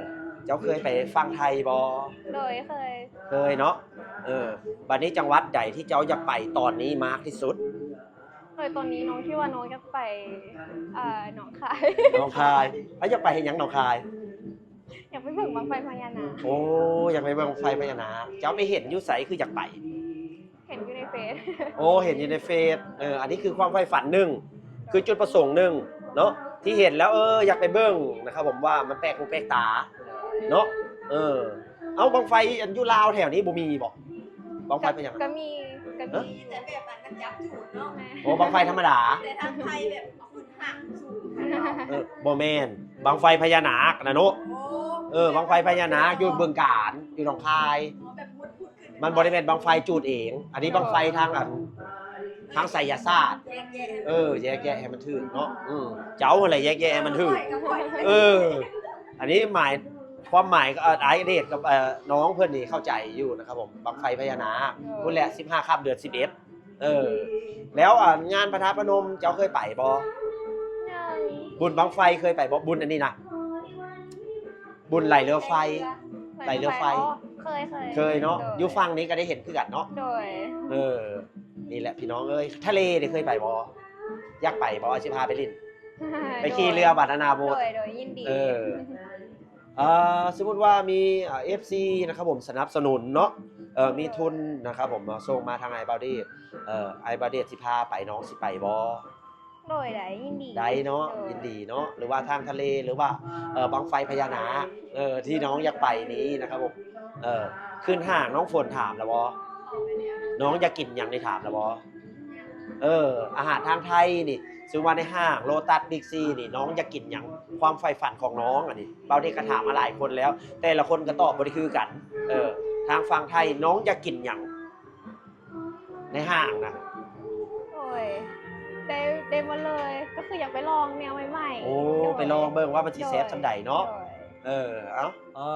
ເຈົ້າເຄີຍໄປຝັ່ງໄທບໍ່? ໂດຍ ເຄີຍ. ເຄີຍເນາະ. ເອີ ບັດນີ້ຈັງຫວັດໃດທີ່ເຈົ້າຢາກໄປຕອນນີ້ມາກທີ່ສຸດ? ໂດຍ ຕອນນີ້ນ້ອງຄິດວ່ານ້ອງຢາກໄປ ເອີ ໜອງຄາຍ. ໜອງຄາຍ. ອາ ຢາກໄປເຮັດຫຍັງໜອງຄາຍ? ຢາກໄປເບິ່ງບັ້ງໄຟພະຍານາກ. ໂອ້ ຢາກໄປເບິ່ງບັ້ງໄຟພະຍານາກ. ເຈົ້າໄປເຫັນຢູ່ໃສຄືຢາກໄປ? ເຫັນຢູ່ໃນເຟສ. ໂອ້ ເຫັນຢູ່ໃນເຟສ. ເອີ ອັນນີ້ຄືຄວາມໃຝ່ຝັນໜຶ່ງ ຄືຈຸດປະສົງໜຶ່ງເນາະ ທີ່ເຫັນແລ້ວ ເອີ ຢາກໄປເບິ່ງນະຄັບຜົມ ວ່າມັນແປກຫູແປກຕາເນາະ. ເອີ ເອົ້າ ບັ້ງໄຟອັນຢູ່ລາວແຖວນີ້ບໍ່ມີບໍ? ບັ້ງໄຟພະຍານາກ ກະມີ ກະມີ ແຕ່ແບບອັນມັນຈັບຈູດເນາະ. ໂອ້ ບັ້ງໄຟທຳມະດາ. ແຕ່ທາງໄທແບບຂຶ້ນຫ້າງສູງ. ເອີ ບໍ່ແມ່ນ ບັ້ງໄຟພະຍານາກນະເນາະ. ໂອ້ ເອີ ບັ້ງໄຟພະຍານາກຢູ່ບຶງການ ຢູ່ໜອງຄາຍ. ອໍ ແບບມຸດ ມັນບໍ່ໄດ້ແມ່ນບັ້ງໄຟຈູດເອງ ອັນນີ້ບັ້ງໄຟທາງອັນ ທາງໄສຍະສາດ. ເອີ ແຍກແຍະໃຫ້ມັນຖືກເນາະ. ເຈົ້າຫັ້ນແຫຼະແຍກແຍະໃຫ້ມັນຖືກ. ເອີ ອັນນີ້ໝາຍ ຄວາມໝາຍ ເອີ ອ້າຍເດດກັບ ເອີ ນ້ອງເພິ່ນນີ້ເຂົ້າໃຈຢູ່ນະຄັບຜົມ ບັ້ງໄຟພະຍານາກ. ພຸ້ນແຫຼະ ສິບຫ້າຄ່ຳເດືອນສິບເອັດ. ເອີ ແລ້ວ ອາ ງານພະທາດພະນົມເຈົ້າເຄີຍໄປບໍ່? ຍັງ. ບຸນບັ້ງໄຟເຄີຍໄປບໍ່? ບຸນອັນນີ້ນະ ບຸນໄຫຼເຮືອໄຟ. ໄຫຼເຮືອ ໄຫຼເຮືອໄຟ. ອໍ ເຄີຍ ເຄີຍ ເຄີຍເນາະ. ໂດຍ. ຢູ່ຝັ່ງນີ້ກໍໄດ້ເຫັນຄືກັນເນາະ. ໂດຍ. ເອີ ນີ້ແຫຼະພີ່ນ້ອງເອີຍ ທະເລເດເຄີຍໄປບໍ່? ຢາກໄປບໍ່? ຊິພາໄປຫຼິ້ນ ໄປຂີ່ເຮືອບານານາໂບດ. ໂດຍ ໂດຍ ຍິນດີ. ເອີ ເອີ ສົມມຸດວ່າມີ ເອີ ເອັຟຊີນະຄັບຜົມ ສະໜັບສະໜູນເນາະ ເອີ ມີທຶນນະຄັບຜົມ ເນາະ ສົ່ງມາທາງອ້າຍບ່າວເດດ ເອີ ອ້າຍບ່າວເດດຊິພາໄປ ນ້ອງຊິໄປບໍ່? ໂດຍ ໄດ້ ຍິນດີ. ໄດ້ເນາະ. ໂດຍ. ຍິນດີເນາະ. ຫຼືວ່າທາງທະເລ ຫຼືວ່າ ເອີ ບັ້ງໄຟພະຍານາກ ເອີ ທີ່ນ້ອງຢາກໄປນີ້ນະຄັບຜົມ ເອີ ຂຶ້ນຫ້າງນ້ອງຝົນຖາມແລ້ວບໍ່? ນ້ອງຢາກກິນຫຍັງນີ້ຖາມແລ້ວບໍ່? ເອີ ອາຫານທາງໄທນີ້ ສົມມຸດວ່າໃນຫ້າງໂລຕັດ ບິກຊີນີ້ ນ້ອງຢາກກິນຫຍັງ? ຄວາມໃຝ່ຝັນຂອງນ້ອງອັນນີ້ ບ່າວເດດກໍຖາມມາຫຼາຍຄົນແລ້ວ ແຕ່ລະຄົນກໍຕອບບໍ່ໄດ້ຄືກັນ. ເອີ ທາງຝັ່ງໄທນ້ອງຢາກກິນຫຍັງໃນຫ້າງນະ? ໂອ້ຍ ໄດ້ ໄດ້ໝົດເລີຍ ກໍຄືຢາກໄປລອງແນວໃໝ່ໆ. ໂອ້ ໂດຍ. ໄປລອງເບິ່ງວ່າມັນຊິແຊບ ໂດຍ ສ່ຳໃດເນາະ. ໂດຍ. ເອີ ເອົ້າ ເອີ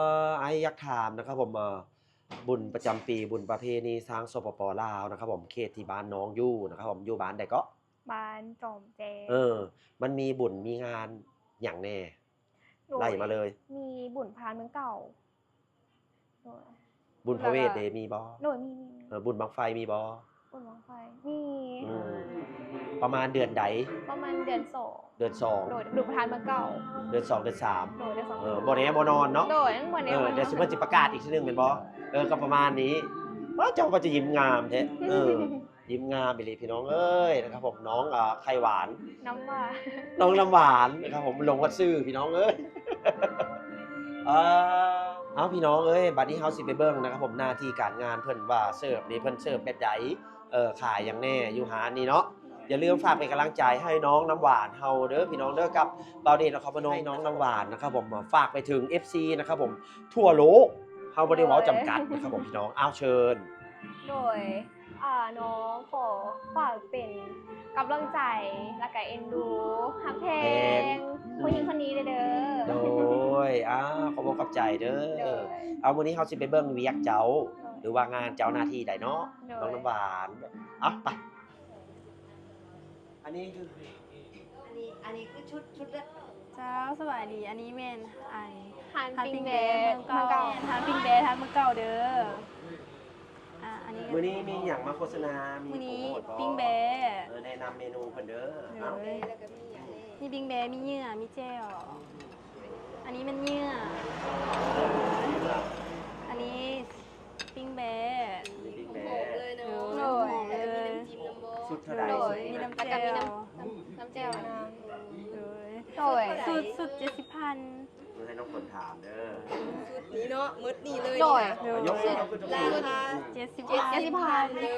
ອ້າຍຢາກຖາມນະຄັບຜົມ ເອີ ບຸນປະຈຳປີ ບຸນປະເພນີທາງ ສປປ ລາວ ນະຄັບຜົມ ເຂດທີ່ບ້ານນ້ອງຢູ່ນະຄັບຜົມ ຢູ່ບ້ານໃດເກາະ? ບ້ານຈອມແຈ້ງ. ເອີ ມັນມີບຸນມີງານຫຍັງແດ່? ໂດຍ ໄລ່ມາເລີຍ. ມີບຸນພະທາດເມືອງເກົ່າ. ໂດຍ. ບຸນພະເວດເດ ມີບໍ່? ໂດຍ ມີ ມີ ມີ. ເອີ ບຸນບັ້ງໄຟມີບໍ່? ບຸນບັ້ງໄຟ ມີ. ອືມ ປະມານເດືອນໃດ? ປະມານເດືອນສອງ. ເດືອນສອງ. ໂດຍ ບຸນພະທາດເມືອງເກົ່າ. ເດືອນສອງ ເດືອນສາມ. ໂດຍ ເດືອນສອງ. ເອີ ບໍ່ແນ່ບໍ່ນອນເນາະ. ໂດຍ ບໍ່ແນ່ ເອີ ບໍ່ນອນ. ດຽວຊິເພິ່ນຊິປະກາດອີກເທື່ອໜຶ່ງແມ່ນບໍ່? ເອີ ກໍປະມານນີ້. ວ້າ ເຈົ້າກໍຈະຍິ້ມງາມແທ້. ເອີ ຍິ້ມງາມອີ່ຫຼີພີ່ນ້ອງເອີຍ ນະຄັບຜົມ ນ້ອງ ເອີ ໄຂ່ຫວານ ນ້ຳຫວານ ນ້ອງນ້ຳຫວານນະຄັບຜົມ ຫຼົງຮອດຊື່ພີ່ນ້ອງເອີຍ. ເອີ ເອົາ ພີ່ນ້ອງເອີຍ ບັດນີ້ເຮົາຊິໄປເບິ່ງນະຄັບຜົມ ໜ້າທີ່ການງານເພິ່ນວ່າເສີບນີ້ ເພິ່ນເສີບແບບໃດ ເອີ ຂາຍຫຍັງແດ່ຢູ່ຮ້ານນີ້ເນາະ. ຢ່າລືມຝາກເປັນກຳລັງໃຈໃຫ້ນ້ອງນ້ຳຫວານເຮົາເດີພີ່ນ້ອງເດີ ກັບບ່າວເດດນະຄອນພະນົມ. ນ້ອງນ້ຳຫວານນະຄັບຜົມ ຝາກໄປເຖິງເອັຟຊີນະຄັບຜົມ ທົ່ວໂລກ ເຮົາບໍ່ໄດ້ເວົ້າຈຳກັດນະຄັບຜົມ ພີ່ນ້ອງ. ອ້າວ ເຊີນ. ໂດຍ ອ່າ ນ້ອງຂໍຝາກເປັນກຳລັງໃຈ ແລ້ວກະເອັນດູ ຮັກແພງ ແພງ ຜູ້ຍິງຄົນນີ້ເດີ. ໂດຍ ອ່າ ຂອບອົກຂອບໃຈເດີ. ໂດຍ. ເອົາ ມື້ນີ້ເຮົາຊິໄປເບິ່ງວຽກເຈົ້າ ໂດຍ ຫຼືວ່າງານເຈົ້າໜ້າທີ່ໃດເນາະ. ໂດຍ. ນ້ອງນ້ຳຫວານ ເອົາ ໄປ. ອັນນີ້ຄື ອັນນີ້ ອັນນີ້ຄືຊຸດ ຊຸດເລີດ. ເຈົ້າ ສະບາຍດີ ອັນນີ້ແມ່ນ ອັນ ຮ້ານ ຮ້ານປີ້ງແບ້ ເມືອງເກົ່າ ເມືອງເກົ່າ. ແມ່ນ ຮ້ານປີ້ງແບ້ ຮ້ານເມືອງເກົ່າເດີ. ອ່າ ອັນນີ້ ມື້ນີ້ມີຫຍັງມາໂຄສະນາ? ມີ ມື້ນີ້ ໂປຣໂມດບໍ່? ປີ້ງແບ້. ເອີ ແນະນຳເມນູເພິ່ນເດີ. ໂດຍ. ເອົ້າ ມີປີ້ງແບ້ ມີເຫຍື່ອ ມີແຈ່ວ. ອັນນີ້ແມ່ນເຫຍື່ອ ອັນນີ້ ປີ້ງແບ້ ປີ້ງແບ້ ໂດຍ ໂດຍ ແລ້ວກໍມີນ້ຳຈິ້ມນຳບໍ່? ຊຸດເທົ່າໃດ? ໂດຍ ຊຸດເທົ່າໃດ? ມີນ້ຳແຈ່ວ ແລ້ວກໍມີນ້ຳ ນ້ຳ ນ້ຳແຈ່ວ ເດີ ຊຸດນີ້ເນາະ ໝົດນີ້ເລີຍ ໂດຍ ນີ້ນະ ໂດຍ ລາຄາ ເຈັດສິບ ເຈັດສິບພັນເດີ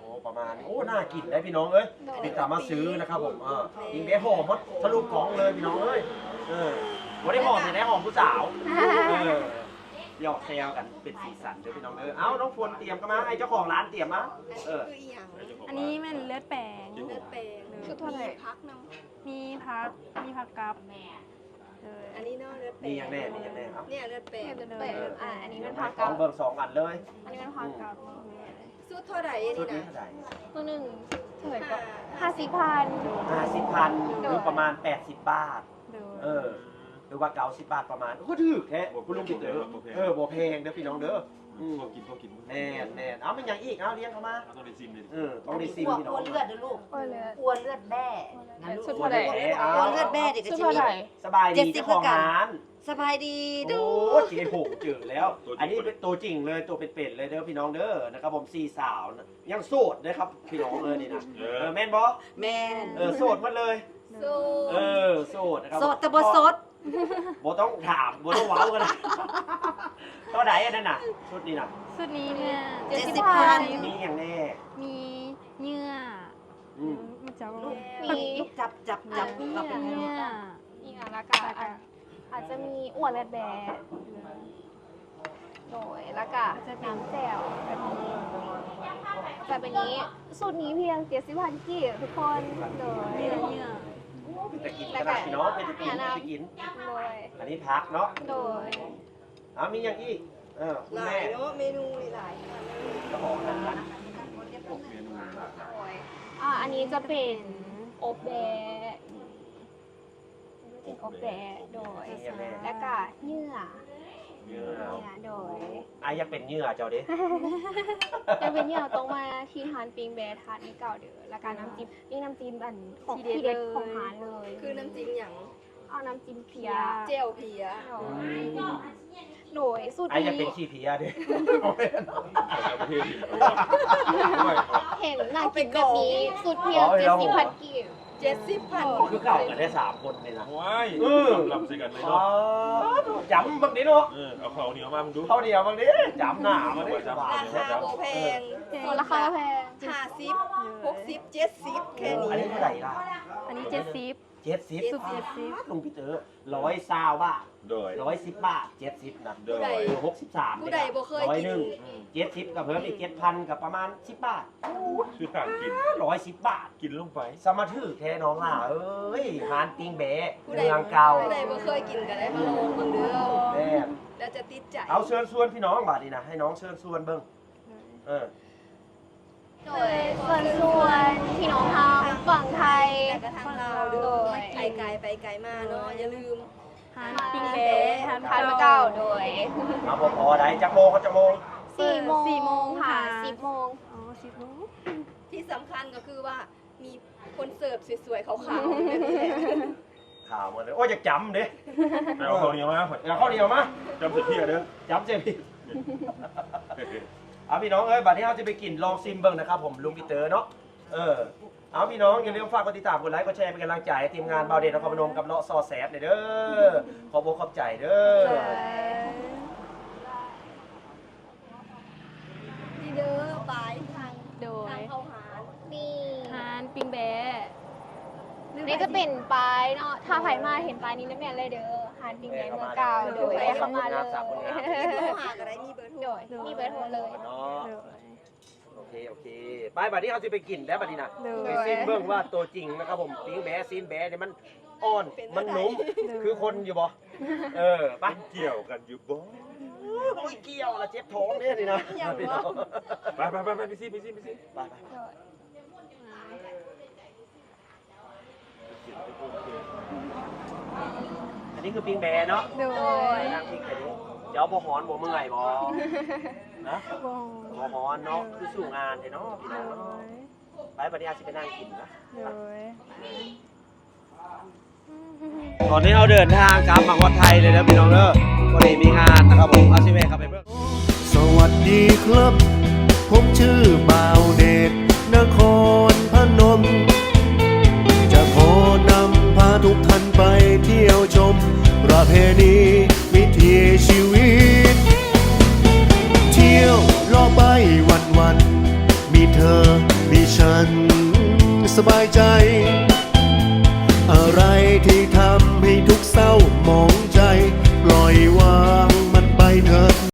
ໂອ້ ປະມານນີ້ ໂອ້ ໜ້າກິນໄດ໋ພີ່ນ້ອງເອີຍ ໂດຍ ຕິດຕາມມາຊື້ນະຄັບຜົມ ເອີ ຍິງໄດ້ຫອມໝົດທະລຸກ້ອງເລີຍພີ່ນ້ອງເອີຍ ເອີ ບໍ່ໄດ້ຫອມແຕ່ໄດ້ຫອມຜູ້ສາວ ເອີ ຫຍອກແຊວກັນເປັນສີສັນເດີພີ່ນ້ອງເດີ ເອົ້າ ນ້ອງຝົນຕຽມກໍມາ ໃຫ້ເຈົ້າຂອງຮ້ານຕຽມມາ ເອີ ອັນນີ້ແມ່ນເລືອດແປງ ເລືອດແປງ ຊຸດເທົ່າໃດ? ມີຜັກນຳ ມີຜັກ ມີຜັກກັບ ເອີ ອັນນີ້ເນາະ ເລືອດແປງ ມີຫຍັງແດ່? ມີຫຍັງແດ່? ເອົ້າ ເລືອດແປງ ເລືອດແປງ ອ່າ ອັນນີ້ແມ່ນຜັກກັບ ລອງເບິ່ງສອງອັນເລີຍ ອັນນີ້ແມ່ນຜັກກັບ ອືມ ຊຸດເທົ່າໃດອັນນີ້ນະ? ຊຸດນີ້ເທົ່າໃດ? ຊຸດໜຶ່ງເທົ່າໃດກໍ ຫ້າ ຫ້າສິບພັນ ຫ້າສິບພັນ ໂດຍ ຫຼືປະມານແປດສິບບາດ ໂດຍ ເອີ ຫຼືວ່າເກົ້າສິບບາດປະມານ ໂອ້ ຖືກແທ້ ບໍ່ແພງ ເອີ ບໍ່ແພງເດີພີ່ນ້ອງເດີ ອືມ ພໍກິນ ພໍກິນ ແມ່ນໆ ເອົ້າ ແມ່ນຫຍັງອີກ? ເອົ້າ ລຽນເຂົ້າມາ ເຮົາຕ້ອງໄດ້ຊີມເດ້ ເອີ ຕ້ອງໄດ້ຊີມພີ່ນ້ອງ ຂົ້ວເລືອດເດີລູກ ຂົ້ວເລືອດ ຂົ້ວເລືອດແບ້ ຊຸດເທົ່າໃດ? ເອີ ເອົາ ຂົ້ວເລືອດແບ້ເດ ກະຊິມີ ເທົ່າໃດ? ສະບາຍດີເຈົ້າຂອງຮ້ານ ສະບາຍດີ ໂອ້ ໂດຍ ຊິໄດ້ໂຫເຈີແລ້ວ ອັນນີ້ເປັນໂຕຈິງເລີຍ ໂຕເປັນໆ ເລີຍເດີພີ່ນ້ອງເດີ ນະຄັບຜົມ ສີ່ສາວ ຍັງໂສດເດີຄັບພີ່ນ້ອງເອີຍນີ້ນະ ເອີ ເອີ ແມ່ນບໍ່? ແມ່ນ ເອີ ໂສດໝົດເລີຍ ໂສດ ເອີ ໂສດນະຄັບ ໂສດແຕ່ບໍ່ສົດ ບໍ່ຕ້ອງຖາມ ບໍ່ຕ້ອງເວົ້າກັນ ເທົ່າໃດອັນນັ້ນນະ ຊຸດນີ້ນະ? ຊຸດນີ້ເໜື່ອ ເຈັດສິບພັນ ມີຫຍັງແດ່? ມີເຫຍື່ອ ອືມ ອືມ ມີ ລູກຈັບ ຈັບ ຈັບ ເຫຍື່ອ ເຫຍື່ອ ແລ້ວກະ ອາດຈະມີອົ່ວເລືອດແບ້ ໂດຍ ແລ້ວກະນ້ຳແຈ່ວແບບນີ້ ແບບນີ້ ຊຸດນີ້ພຽງເຈັດສິບພັນກີບທຸກຄົນ ໂດຍ ເຫຍື່ອ ເຫຍື່ອ ເປັນຕາກິນຂະໜາດພີ່ນ້ອງ ເປັນຕາກິນ ເປັນຕາກິນ ໂດຍ ອັນນີ້ຜັກເນາະ ໂດຍ ເອົ້າ ມີຫຍັງອີກ? ເອີ ຄຸນແມ່ ຫຼາຍເນາະ ເມນູຫຼາຍຂະໜາດເລີຍ ເຈົ້າຂອງຮ້ານ ໂດຍ ອ່າ ອັນນີ້ຈະເປັນອົບແບ້ ເປັນອົບແບ້ ໂດຍ ແລ້ວກະເຫຍື່ອ ເຫຍື່ອ ໂດຍ ອ້າຍຢາກເປັນເຫຍື່ອເຈົ້າເດ້ ຢາກເປັນເຫຍື່ອຕ້ອງມາທີ່ຮ້ານປີ້ງແບ້ທາດໃນເກົ່າເດີ ແລ້ວກະນ້ຳຈິ້ມ ນີ້ນ້ຳຈິ້ມອັນຂອງທີເດັດຂອງຮ້ານເລີຍ ຄືນ້ຳຈິ້ມຫຍັງ? ເອົານ້ຳຈິ້ມເພຍ ແຈ່ວເພຍ ໂດຍ ສູດນີ້ ອ້າຍຢາກເປັນຂີ້ເພຍເດ້ ເຫັນໜ້າກິນແບບນີ້ ສູດພຽງເຈັດສິບພັນກີບ ເຈັດສິບພັນ ຄືເຂົ້າກັນໄດ້ສາມຄົນນີ້ນະ ວ້າຍ ເອີ ລຳໆ ໃສ່ກັນເລີຍເນາະ ອໍ ຈຳບັກນີ້ເນາະ ເອີ ເອົາເຂົ້າໜຽວມາເບິ່ງດູ ເຂົ້າໜຽວບັກນີ້ ຈຳໜ້າບັກນີ້ ລາຄາບໍ່ແພງ ລາຄາບໍ່ແພງ ຫ້າສິບ ຫົກສິບ ເຈັດສິບ ແຄ່ນີ້ ອັນນີ້ເທົ່າໃດລະ? ອັນນີ້ເຈັດສິບ ເຈັດສິບ ເຈັດສິບ ລຸງປີເຕີ ຮ້ອຍຊາວບາດ ໂດຍ ຮ້ອຍສິບບາດ ເຈັດສິບນະ ໂດຍ ຫົກສິບສາມ ຜູ້ໃດບໍ່ເຄີຍກິນ ຮ້ອຍໜຶ່ງ ເຈັດສິບກະເພີ່ມອີກເຈັດພັນ ກະປະມານສິບບາດ ຄືການກິນ ຮ້ອຍສິບບາດ ກິນລົງໄປ ສະມາຖືກແທ້ນ້ອງຫຼ້າເອີຍ ຮ້ານປີ້ງແບ້ ເມືອງເກົ່າ ຜູ້ໃດບໍ່ເຄີຍກິນກະໄດ້ມາລອງເບິ່ງເດີ ແມ່ນ ແລ້ວຈະຕິດໃຈ ເອົາ ເຊີນຊວນພີ່ນ້ອງບາດນີ້ນະ ໃຫ້ນ້ອງເຊີນຊວນເບິ່ງ ເອີ ໂດຍ ເຊີນຊວນພີ່ນ້ອງທາງຝັ່ງໄທ ແລະກະທາງລາວເດີ ໂດຍ ໄກໄກໄປໄກມາເນາະ ຢ່າລືມຮ້ານປີ້ງແບ້ ຮ້ານເກົ່າ ໂດຍ ມາບໍ່ພໍໃດ ຈັກໂມງ ຮອດຈັກໂມງ? ສີ່ໂມງ ສີ່ໂມງຫາສິບໂມງ ອໍ ສິບໂມງ ທີ່ສຳຄັນກໍຄືວ່າ ມີຄົນເສີບສວຍໆ ຂາວໆ ແບບນີ້ແຫຼະ ຂາວໝົດເລີຍ ໂອ້ຍ ຢາກຈຳເດ້ ໄປເອົາເຂົ້າໜຽວມາ ເອົາເຂົ້າໜຽວມາ ຈຳໃສ່ເພຍເດີ ຈຳໃສ່ເພຍ ເອົາ ພີ່ນ້ອງເອີຍ ບາດນີ້ເຮົາຊິໄປກິນ ລອງຊີມເບິ່ງນະຄັບຜົມ ລຸງປີເຕີເນາະ ເອີ ເອົາ ພີ່ນ້ອງ ຢ່າລືມຝາກກົດຕິດຕາມ ກົດໄລ ກົດແຊ ເປັນກຳລັງໃຈ ທີມງານບ່າວເດດ ນະຄອນພະນົມ ກັບເລາະຊໍແຊບເດີ ຂອບອົກຂອບໃຈເດີ. ນີ້ເດີ ປ້າຍທາງ ໂດຍ ທາງເຂົ້າຮ້ານ ນີ້ ຮ້ານປີ້ງແບ້ ນີ້ຈະເປັນປ້າຍເນາະ ຖ້າໃຜມາເຫັນປ້າຍນີ້ແມ່ນເລີຍເດີ ຮ້ານປີ້ງແບ້ເມືອງເກົ່າ ໂດຍ ແວະເຂົ້າມາເລີຍ ໂທຫາກໍໄດ້ ມີເບີໂທ ໂດຍ ມີເບີໂທເລີຍເນາະ ໂດຍ ໂອເຄ ໂອເຄ ໄປ ບາດນີ້ເຮົາຊິໄປກິນແລ້ວ ບາດນີ້ນະ ໂດຍ ໄປຊີມເບິ່ງວ່າຕົວຈິງນະຄັບຜົມ ປີ້ງແບ້ ຊີ້ນແບ້ນີ້ມັນອ່ອນ ມັນນຸ້ມ ຄືຄົນຢູ່ບໍ່? ເອີ ໄປ ມັນກ່ຽວກັນຢູ່ບໍ່? ໂອ້ຍ ກ່ຽວລະເຈັບທ້ອງເດ້ນີ້ນະ ໄປ ໄປ ໄປ ໄປ ໄປຊີມ ໄປຊີມ ໄປຊີມ ໄປ ໄປ ໂດຍ ອັນນີ້ຄືປີ້ງແບ້ເນາະ ໂດຍ ນັ່ງພິງໄປເດ້ ເຈົ້າບໍ່ຮ້ອນບໍ່ເມື່ອຍບໍ່? ນະ ບໍ່ຮ້ອນ ບໍ່ຮ້ອນເນາະ ຄືສູ້ງານແທ້ເນາະ ພີ່ນ້ອງເນາະ ໂດຍ ໄປ ບາດນີ້ເຮົາຊິໄປນັ່ງກິນນະ ໂດຍ ຕອນນີ້ເຮົາເດີນທາງກັບມາຮອດໄທເລີຍເດີພີ່ນ້ອງເດີ ພໍດີມີງານນະຄັບຜົມ ເຮົາຊິແວະເຂົ້າໄປເບິ່ງ ສະຫວັດດີຄັບ ຜົມຊື່ບ່າວເດດ ນະຄອນພະນົມ ຈະຂໍນຳພາທຸກທ່ານໄປທ່ຽວຊົມ ປະເພນີ ສະບາຍໃຈ ອະໄລທີ່ທຳໃຫ້